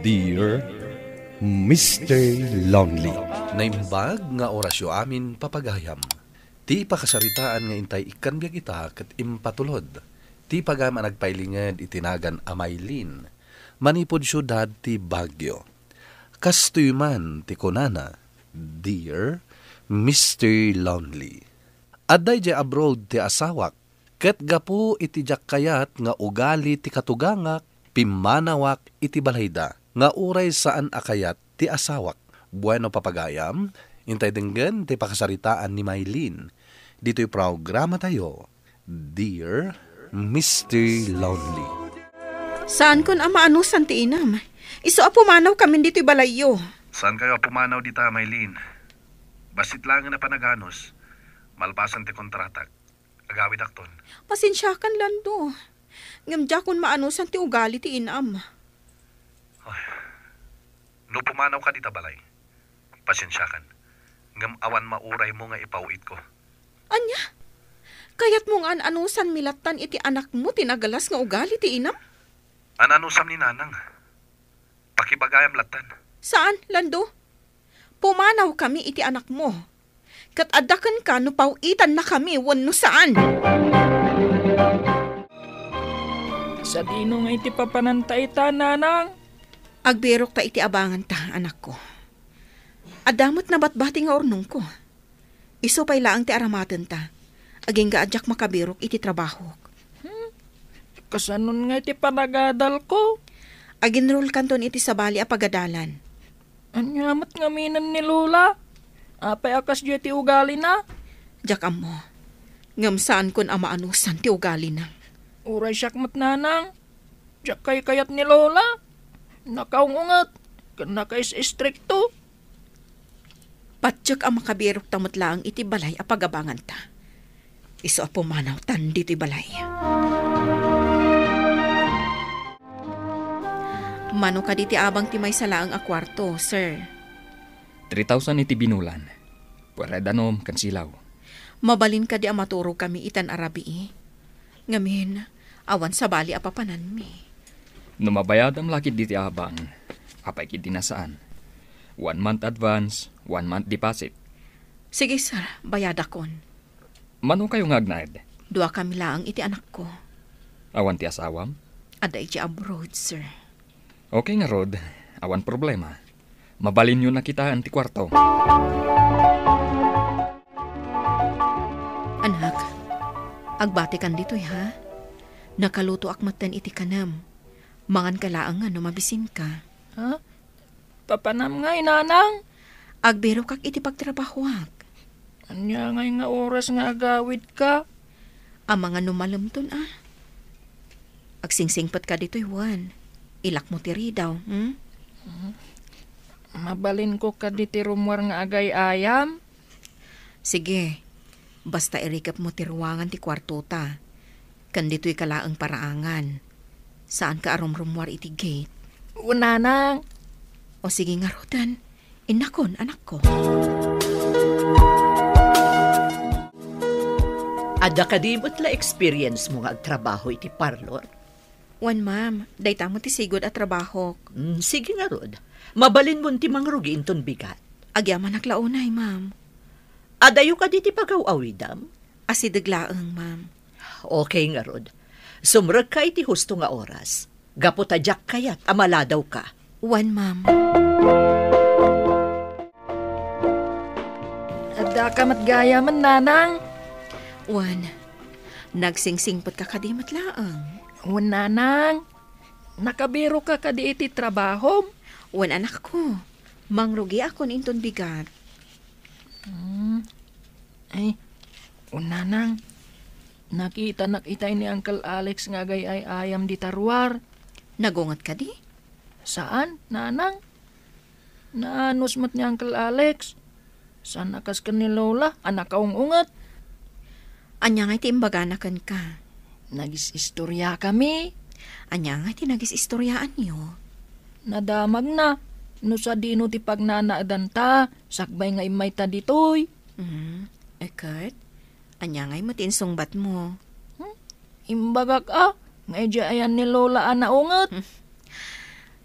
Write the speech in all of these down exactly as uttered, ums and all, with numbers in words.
Dear Mister Lonely. Naimbag nga orasyo amin, papagayam. Ti pakasaritaan nga intay ikkan biag ita ket impatulod ti pagayam a nagpailinged iti nagan a Maylin, manipud siudad ti Baguio. Kastoy man ti kunana, "Dear Mister Lonely, adda idiay abroad ti asawak, ket gapu iti diak kayat nga ugali ti katugangak, pimmanawak iti balayda nga uray saan a kayat ti asawak." Bueno, papagayam, intay denggen ti pakasaritaan ni Maylin ditoy programatayo, Dear Mister Lonely. Saankon a maanusan ti inam. Isu a pumanawkamin ditoy balayyo. Saankayo a pumanaw dita, Maylin? Bassit laengen a panaganus, malpasen ti kontratak. Agawidakton. Pasensiakan, Lando. Ngem diakon maanusan ti ugali ti inam. Ay, no pumanawka dita balay, pasensiakan. Ngem awan mauraymo nga ipaw-itko. Ania? Kayatmo nga an-anusanmi lattan iti anakmo ti nagalas nga ugali ti inam? An-anusam ni Nanang. Pakibagayam lattan. Saan, Lando? Pumanawkami iti anakmo. Ket adda kenka no paw-itannakami wenno saan. Sadino nga iti papananta ita, Nanang? Agbirokta iti abanganta, anakko. Adda met nabatbati nga urnongko. Isu pay laeng ti aramatenta, agingga a diak makabirok iti trabahok. Hmm? Kasanon nga iti panagadalko? Aginrulkanton iti sabali a pagadalan. Ania met ngamin ni Lola? Apay a kasdiay ti ugalina? Diak ammo. Ngem saankon a maanusan ti ugalina. Uray siak met, Nanang. Diak kaykayat ni Lola. Nakaung-unget ken nakais-istrikto. Patiek a makabirokta met laeng iti balay a pagabanganta. Isu a pumanawtan ditoy balay. Mano kadi ti abang ti maysa laeng a kuarto, sir? Three thousand iti binulan. Puarta danum ken silaw. Mabalin kadi a maturogkami itan a rabii? Ngamin, awan sabali a papananmi. No mabayadam la ketdi ti abang, apay ketdi a saan? One month advance, one month deposit. Sige, sir, bayadakon. Mano kayo nga agnaed? Duakami laeng iti anakko. Awan ti asawam? Adda iti abroad, sir. Okay ngarud, awan problema. Mabalinyo na kitaen ti kuarto. Anak, agbatikan ditoy, ha? Nakalutoak metten iti kanem. Manganka laeng no mabisinka. Ha? Papanam ngay, Nanang? Agbirokak iti pagtrabahoak. Ania ngay nga oras nga agawidka? Amangan no malemton, a. Agsingsingpetka ditoy wen. Ilakmo ti ridaw, hmm? Mabalinko kadi ti rummuar nga agay-ayam? Sige, basta irikepmo ti ruangan ti kuartota. Ken ditoyka laeng paraangan. Saanka a rumrummuar iti gate. Wen, Nanang. O sige ngaruden. Innakon, anakko. Adda kadi met la experience mo nga agtrabaho iti parlor? Wen, ma'am. Dayta met ti sigud a trabahok. Mm, sige ngarud. Mabalinmon ti mangrugi inton bigat. Agyamanak la unay, ma'am. Adayo kadi ti pagaw-awidam? Asideg laeng, ma'am. Okay ngarud. Sumrekka iti husto nga oras. Gapu ta diak kayat a maladawka. Wen, ma'am. Addaka met gayamen, Nanang? Wen. Nagsingsingpetka kadi met laeng? Wen, Nanang. Nakabiroka kadi iti trabahom? Wen, anakko. Mangrugiakon inton bigat. Hmm. Ay, wen, Nanang. Nakitanak itay ni Uncle Alex nga agay-ay-ayam dita ruar. Nagunget kadi? Saan, Nanang. Naanus met ni Uncle Alex. Saan a kas ken ni Lola a nakaung-unget. Ania ngay ti imbagana kenka? Nagis-istoriakami. Ania ngay ti nagis-istoriaanyo? Nadamagna no sadino ti pagnanaedanta sakbay nga immayta ditoy. Hmm, e ket? Ania ngay met ti insungbatmo? Hmm? Imbagak a, nga idiay ayan ni Lola a naunget. Hmm.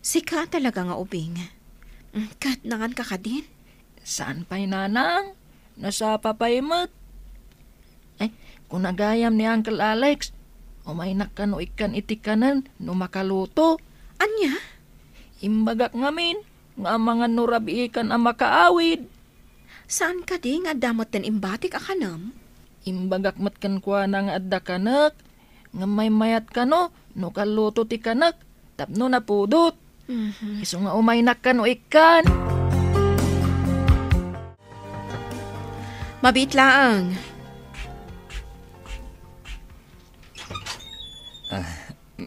Sika talaga nga ubing. Mm, ket nangan ka kadin? Saan pay, nanang? Nasapa pay met. Ay, kuna gayam ni Uncle Alex, umaynak kano ikkan iti kanen no makaluto. Ania? Imbagak ngamin, nga amangan no rabiikan a makaawid. Saan kadi nga adda metten imbatik a kanem? Imbagak met kenkuana nga adda kanek, ngem maymayat kano no kalluto ti kanek tapno napudot. Mhm. Isu nga umaynak kano ikkan. Mabiit laeng. Ah,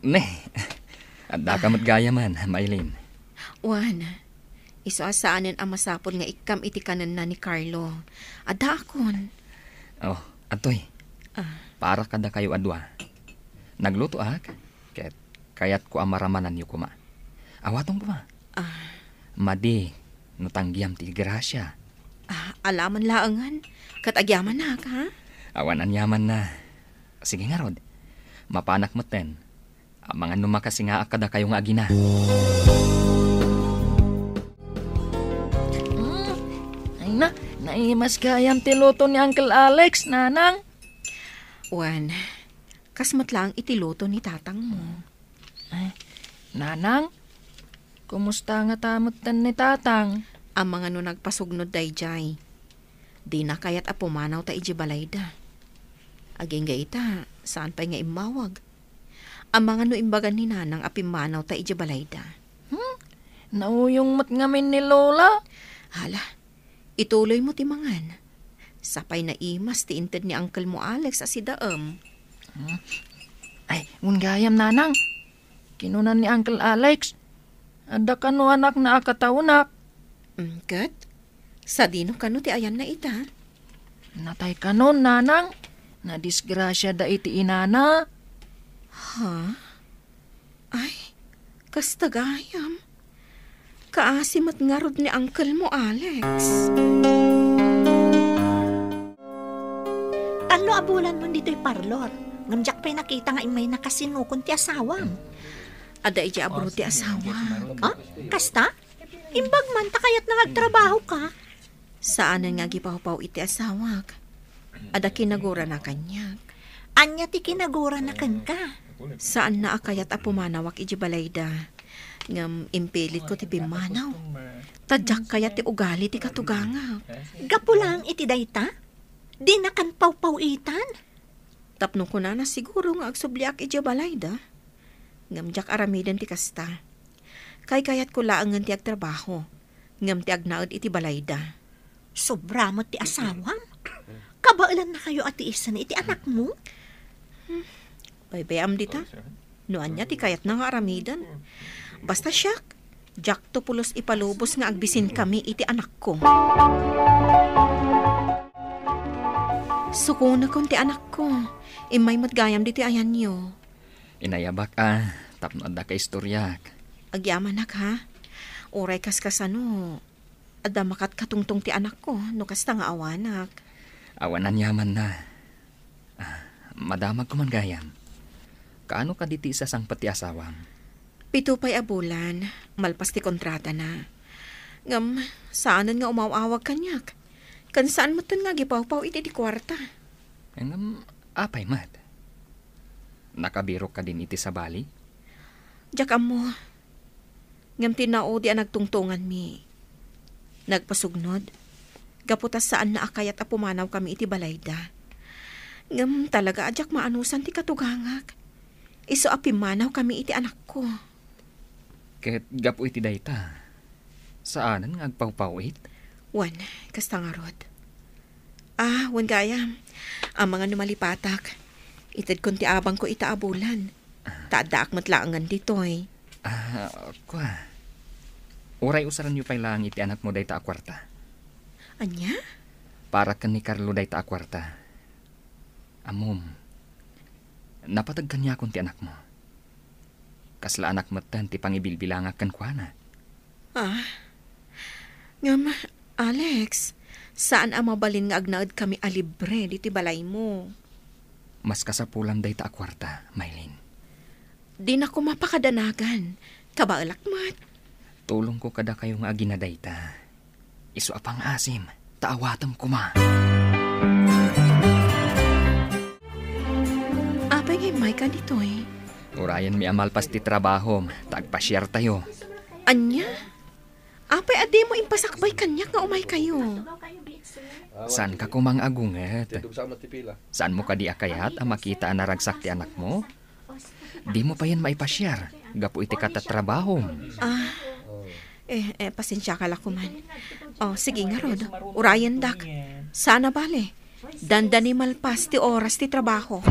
ne. Adda ka met gayamen, Maylin. Wen, isu a saanen a masapul nga ikkam iti kanenna ni Carlo. Addaakon. Oh, adtoy. Ah. Para kadakayo a dua. Naglutoak, ket kayatko a maramananyo koma. Awaton koma. Ah. Madi, no tanggiam ti grasia. Ah, alaman laengen. Ket agyamanak, ha? Awan aniamanna. Sige ngarud. Mapanak metten. Amangan no makasingaak kadakayo nga agina. Mm. Ay na, naimas gayam ti luto ni Uncle Alex, Nanang. Wen, kas met laeng iti luto ni tatangmo. Ay, Nanang, kumusta ngata metten ni Tatang? Amangan no nagpasugnod daydiay. Dina kayat a pumanawta idiay balayda. Agingga ita, saan pay nga immawag. Amangan no imbagan ni Nanang a pimmanawta idiay balayda. Hmm? Nauyong met ngamin ni Lola? Hala, ituloymo ti mangan. Sapay naimas ti inted ni Uncle mo Alex a sidaem. Hmm? Ay, wen gayam, Nanang. Kinuna ni Uncle Alex, adda kano anakna a kataonak. Mm, ket? Sadino kano ti ayanna ita? Natay kano, Nanang. Nadisgrasiada iti inana. Ha? Ay, kasta gayam. Kaasi met ngarud ni uncle mo, Alex. Tallo a bulan mon ditoy parlor. Ngem diak pay nakita nga immayna kasinukon ti asawam. Adda idiay abroad ti asawak. Ha? Kasta? Imbag man ta kayatna nga agtrabahoka. Saanen nga agipawpaw iti asawak. Adda kinagurana kaniak. Ania ti kinagurana kenka? Saanna a kayat a pumanawak idiay balayda. Ngem impilitko ti pimmanaw. Ta diak kayat ti ugali ti katugangak. Gapu laeng iti dayta? Dinakan pawpaw-itan? Tapno kunana siguro nga agsubliak idiay balayda. Ngem diak aramiden ti kasta. Kaykayatko laengen ti agtrabaho, ngem ti agnaed iti balayda. Sobra met ti asawam. Kabaelannakayo a tiisen iti anakmo? Hmm. Baybay-am dita. No ania ti kayatna nga aramiden. Basta siak, diakto pulos ipalubos nga agbisinkami iti anakko. Sukonakon ti anakko. Immay met gayam ditoy ayanyo. Inayabak a, tapno adda kaistoriak. Agyamanak, ha? Uray kaskasano, adda makatkatungtong ti anakko, no kasta nga awanak. Awan aniamanna. Ah, madamagko man gayam. Kaano kadi ti isasangpet ti asawam? Pito pay a bulan, malpas ti kontratana. Ngem, saanen nga umaw-awag kaniak. Ken saan metten nga agipawpaw iti di kuarta. Ngem, apay met? Nakabirok kadin iti sabali? Diak ammo. Ngem ti naudi a nagtungtonganmi. Nagpasugnod, gapu ta saanna a kayat a pumanawkami iti balayda. Ngem talaga a diak maanusan ti katugangak. Isu a pimmanawkami iti anakko. Ket gapu iti dayta, saanen nga agpawpaw-it? Wen, kasta ngarud. Ah, wen gayam. Amangan no malipatak. Itedkon ti abangko ita a bulan. Ta addaak met laengen ditoy. Ah, kua. Uray usarenyo pay laeng iti anakmo dayta a kuarta. Ania? Para ken ni Carlo dayta a kuarta. Ammom, napateg kaniakon ti anakmo. Kasla anak metten ti pangibilbilangak kenkuana. Ah, ngem, Alex, saan a mabalin nga agnaedkami a libre ditoy balaymo. Mas kasapulam dayta a kuarta, Maylin. Dinako mapakadanagan. Kabaelak met. Tulongko kadakayo nga agina dayta. Isu a pangaasim, ta awatem koma. Apay nga immayka ditoy? Urayenmi a malpas ti trabahom, ta agpasiartayo. Ania? Apay a dimo impasakbay kaniak nga umaykayo? Saanka koma nga agunget? Saanmo kadi a kayat a makita a naragsak ti anakmo? Dimo payen maipasiar gapu iti katatrabahom. Ah, eh, eh, pasensiaka la koman. Oh, sige ngarud, urayendak. Saan a bale. Dandani malpas ti oras ti trabaho.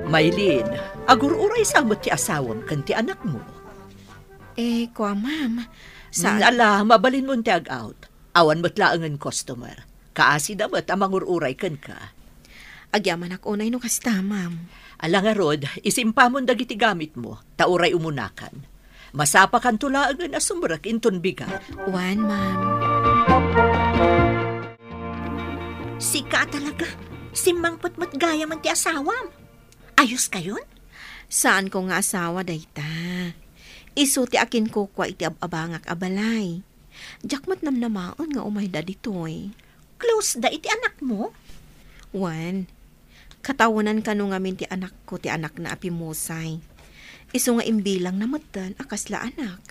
Maylin, agur-uraysa met ti asawam ken ti anakmo? Eh, kua, ma'am. Sa- Mm, ala, mabalinmon ti ag-out. Awan met laengen customer. Kaasida met a mangur-uray kenka. Agyamanak unay no kasta, ma'am. Ala ngarud, isimpamon dagiti gamitmo, ta uray umunakan. Masapakanto laengen a sumrek inton bigat. Wen, ma'am. Sika talaga. Simmangpet met gayamen ti asawam. Ayoskayon? Saanko nga asawa dayta. Isu ti akinkukua iti ab-abangak a balay. Diak met namnamaen nga umayda ditoy. Close da iti anakmo? Wen, katawenan kano ngamin ti anakko ti anakna a pimusay. Isu nga imbilangna metten a kasla anak.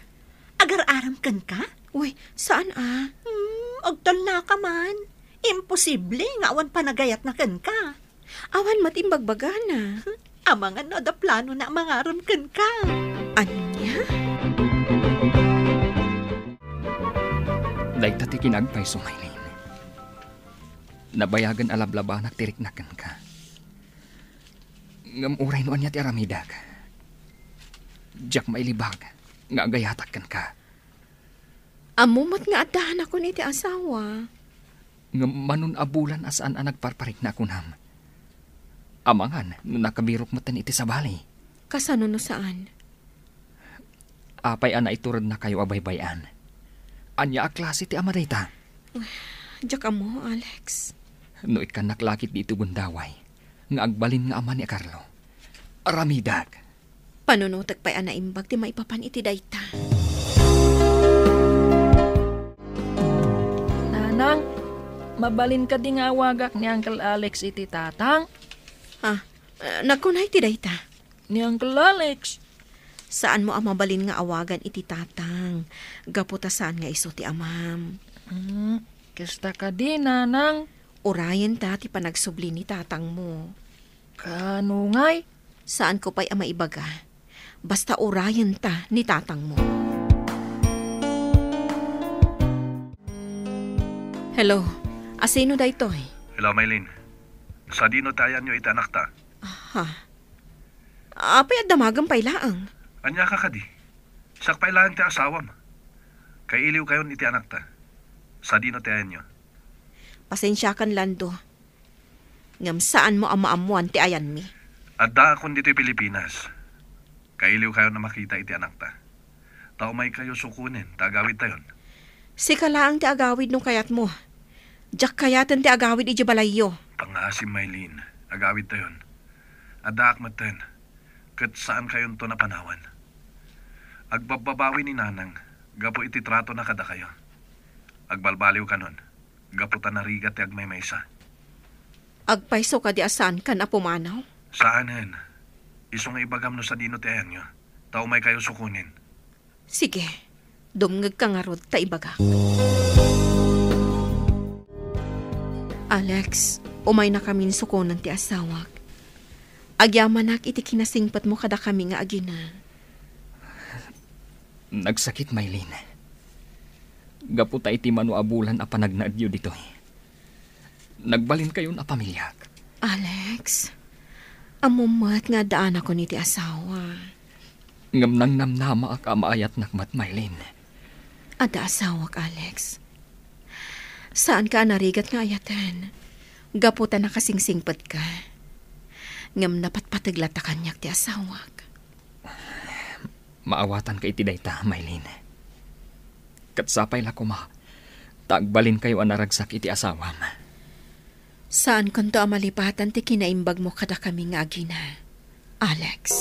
Agar-arem kenka? Uy, saan a? Hmm, agtallaka man. Imposible nga awan panagayatna kenka. Awan met imbagbagana. Amangan no adda planona a mangarem kenka. Ania? Dayta ti kinagpayso, Maylin. Nabayagen a lablabanak ti riknak kenka. Ngem uray no ania ti aramidek, diak mailibak nga agayatak kenka. Ammom met nga addanakon iti asawa. Ngem mano a bulan a saan a nagparparikna a kunam. Amangan no nakabirok metten iti sabali. Kasano no saan? Apay a naiturednakayo a baybay-an? Ania a klase ti ama dayta? Diak ammo, Alex. No ikkannak la ketdi iti gundaway, nga agbalin nga ama ni Carlo. Aramidek. Panunotek pay a naimbag ti maipapan iti dayta. Nanang, mabalin kadi nga awagak ni Uncle Alex iti tatang? Ha? Eh, nakuna iti dayta? Ni Uncle Alex. Saanmo a mabalin nga awagan iti tatang, gapu ta saan nga isu ti amam. Hmm, kasta kadi, Nanang? Urayenta ti panagsubli ni tatangmo. Kaano ngay? Saanko pay a maibaga. Basta urayenta ni tatangmo. Hello, asino daytoy? Hello, Maylin. Sadino ti ayanyo iti anakta? Aha. Apay a damagem pay laeng? Ania ka kadi? Siak pay laeng ti asawam. Kailiwkayon iti anakta. Sadino ti ayanyo? Pasensiakan, Lando. Ngem saanmo a maammuan ti ayanmi. Addaakon ditoy Pilipinas. Kailiwkayon a makita iti anakta. Ta umaykayo sukonen ta agawidtayon. Sika laeng ti agawid no kayatmo. Diak kayaten ti agawid idiay balayyo. Pangaasim, Maylin, agawidtayon. Addaak metten, ket saankayonton a panawan. Agbabbabawi ni Nanang gapu iti tratona kadakayo. Agbalbaliwkanon gapu ta narigat ti agmaymaysa. Agpayso kadi a saankan a pumanaw? Saanen. Isu nga ibagam no sadino ti ayanyo, ta umaykayo sukonen. Sige, dumngegka ngarud ta ibagak. Alex, umaynakamin sukonen ti asawak. Agyamanak iti kinasingpetmo kadakami nga agina. Nagsakit, Maylin. Gapu ta iti mano a bulan a panagnaedyo ditoy, nagbalinkayon a pamiliak. Alex, ammom met nga addaanakon iti asawa. Ngem nangnamnamaak a maayatnak met, Maylin. Adda asawak, Alex. Saanka a narigat nga ayaten. Gapu ta nakasingsingpetka. Ngem napatpateg latta kaniak ti asawak. Maawatanka iti dayta, Maylin. Ket sapay la koma, ta agbalinkayo a naragsak iti asawam. Saankonto a malipatan ti kinaimbagmo kadakami nga agina, Alex.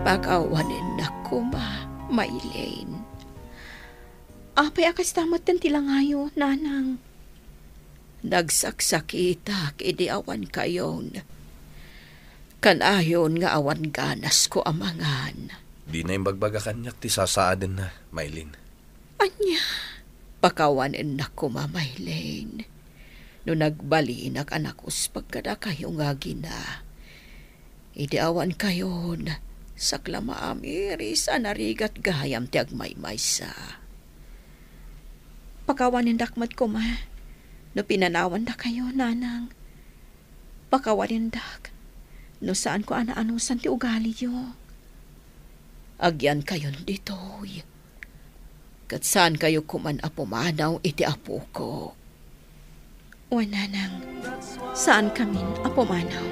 Pakawanennak koma, Maylene. Apay a kasta metten ti langayo, nanang? Nagsaksakitak idi awan kayon. Kanayon nga awan ganasko a mangan. Dina imbagbaga kaniak ti sasaadenna, Maylene. Ania? Pakawanennak koma, Maylene. No nagbalinak a nakuspag kadakayo nga agina, idi awan kayon, sakla maamiris a narigat gayam ti agmaymaysa. Pakawanendak met koma no pinanawandakayo, nanang. Pakawanendak no saanko a naanusan ti ugaliyo. Agyankayon ditoy. Ket saankayo koman a pumanaw iti apoko. Wen, nanang, saankamin a pumanaw.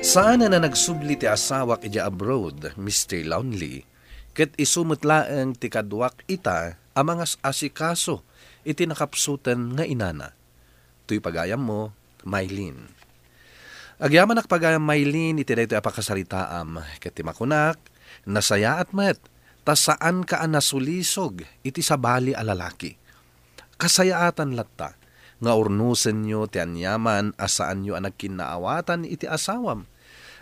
Saanen a nagsubli ti asawak idiay abroad, Mister Lonely, ket isu met laeng ti kaduak ita a mangas-asikaso iti nakapsuten nga inana. Toy pagayammo, Maylene. Agyamanak pagayam, Maylene, iti daytoy a pakasaritaam, ket ti makunak, nasayaat met, ta saanka a nasulisog iti sabali a lalaki. Kasayaatan latta nga urnosenyo ti aniaman a saanyo a nagkinnaawatan iti asawam,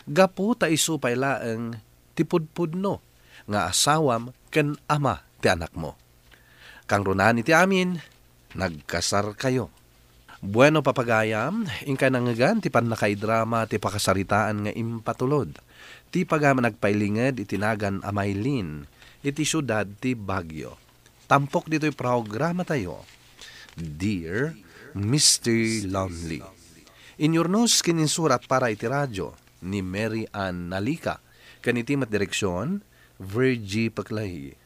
gapu ta isu pay laeng ti pudpudno nga asawam ken ama ti anakmo. Kangrunaan iti amin, nagkasarkayo. Bueno, papagayam, inkay nangngegan ti pannakaidrama ti pakasaritaan nga impatulod ti pagayam a nagpailinged iti nagan a Maylene iti siudad ti Baguio. Tampok ditoy programatayo, Dear Mister Lonely. Inyurnos ken insurat para iti radio ni Mary Ann Nalica, ken iti met direksion, Virgie Peclay.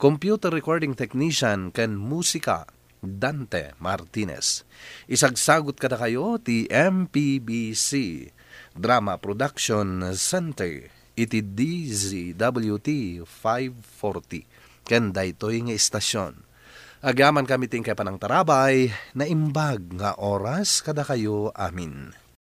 Computer recording technician ken musika, Dante Martinez. Isagsagut kadakayo ti M P B C Drama Production Center iti D Z W T five forty ken daytoy nga istasyon. Agyamankami ti inkay panangtarabay, naimbag nga oras kadakayo amin.